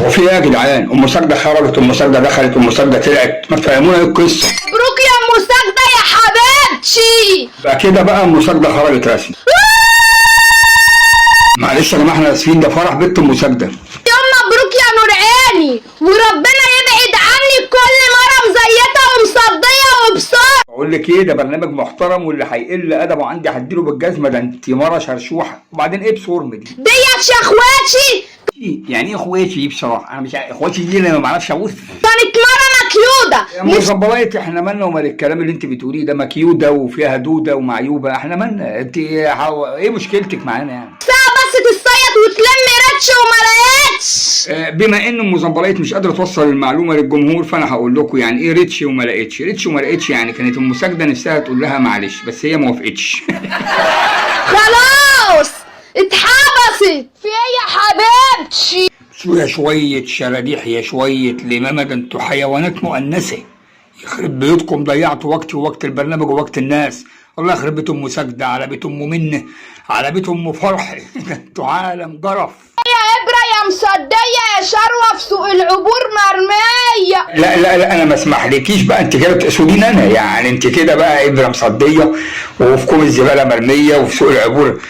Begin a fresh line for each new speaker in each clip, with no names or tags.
هو في ايه يا جدعان؟ ام ساجدة خرجت، ام ساجدة دخلت، ام ساجدة طلعت، ما تفهمونا ايه القصة؟
مبروك يا ام ساجدة يا حبيبتي.
بقى كده بقى ام ساجدة خرجت رسمي. معلش يا جماعة احنا اسفين، ده فرح بنت ام ساجدة.
يوم مبروك يا نور عيني، وربنا يبعد عني كل مرة مزيته ومصديه وبصار.
بقول لك ايه، ده برنامج محترم واللي هيقل ادبه عندي هديله بالجزمه، ده انت مرة شرشوحه. وبعدين ايه بصورم دي؟
ديت شخواتي.
يعني ايه اخواتي دي؟ بصراحة انا مش اخواتي دي انا ما بعرفش ابص.
كانت مرة مكيوده.
يا مزبلايت احنا مالنا ومال الكلام اللي انت بتقوليه ده؟ مكيوده وفيها دوده ومعيوبه، احنا مالنا؟ انت ايه مشكلتك معانا يعني؟
نفسها بس تصيط وتلم رتش وما لقيتش.
بما ان المزبلايت مش قادرة توصل المعلومة للجمهور، فانا هقول لكم يعني ايه ريتش وما لقيتش. ريتش وما لقيتش يعني كانت ام ساجدة نفسها تقول لها معلش، بس هي ما وافقتش.
خلاص اتحبست. في ايه يا حبيبتي؟
شو يا شوية شراديح يا شوية لمامة، ده انتوا حيوانات مؤنثة. يخرب بيوتكم، ضيعتوا وقتي ووقت البرنامج ووقت الناس. الله يخرب بيت ام ساجدة، على بيت ام منه، على بيت ام فرح. ده انتوا عالم جرف.
يا ابره يا مصديه يا شروه في سوق العبور مرمية.
لا لا لا، انا ما اسمحلكيش بقى، انت كده بتقصدين انا يعني؟ انت كده بقى ابره مصديه وفي كوم الزبالة مرمية وفي سوق العبور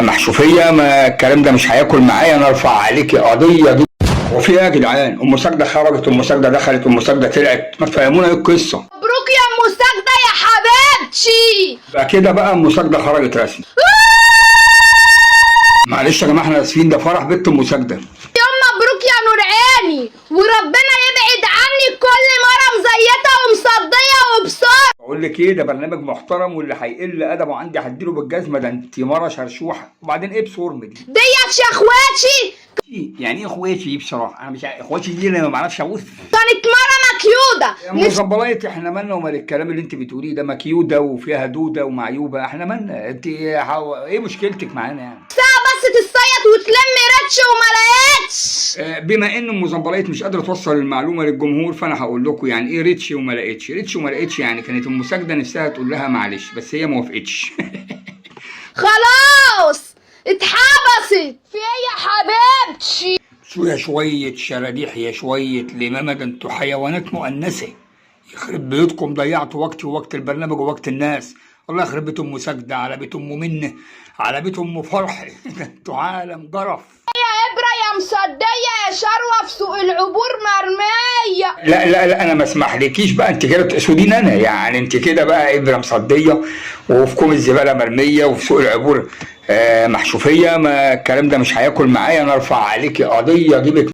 محشوفيه. ما الكلام ده مش هياكل معايا، انا ارفع عليكي قضية دي. وفي ايه يا جدعان؟ ام ساجدة خرجت، ام ساجدة دخلت، ام ساجدة طلعت، ما تفهمونا ايه القصة؟
مبروك يا ام ساجدة يا حبيبتي.
بقى كده بقى ام ساجدة خرجت رسمي. معلش يا جماعة احنا اسفين، ده فرح بنت ام ساجدة.
يوم مبروك يا نور عيني، وربنا يبعد عني كل مرة مزيته ومصديه وبصار.
بقول لك ايه، ده برنامج محترم واللي هيقل ادبه عندي هديله بالجزمه، ده انت مرة شرشوحه. وبعدين ايه بصورم دي؟
ديت شخواتي.
يعني ايه اخواتي دي؟ بصراحة انا مش اخواتي دي انا ما بعرفش ابص.
كانت مرة مكيوده.
يا مزبلايت احنا مالنا ومال الكلام اللي انت بتقوليه ده؟ مكيوده وفيها دوده ومعيوبه، احنا مالنا؟ انت ايه مشكلتك معانا يعني؟
نفسها بس تصيط وتلم رتش وما لقيتش.
بما ان المزبلايت مش قادرة توصل المعلومة للجمهور، فانا هقول لكم يعني ايه ريتش وما لقيتش. ريتش وما لقيتش يعني كانت ام ساجدة نفسها تقول لها معلش، بس هي ما وافقتش.
خلاص اتحبست. في ايه يا حبيبتي؟
شو يا شوية شراديح يا شوية لمامة، ده انتوا حيوانات مؤنثة. يخرب بيوتكم، ضيعتوا وقتي ووقت البرنامج ووقت الناس. الله يخرب بيت ام ساجدة، على بيت ام منه، على بيت ام فرح. ده انتوا عالم جرف.
يا ابره يا مصديه يا شروه في سوق العبور مرمية.
لا لا لا، انا ما اسمحلكيش بقى، انت كده بتقصدين انا يعني؟ انت كده بقى ابره مصديه وفي كوم الزبالة مرمية وفي سوق العبور محشوفيه. ما الكلام ده مش هياكل معايا، انا ارفع عليكي قضية اجيبك.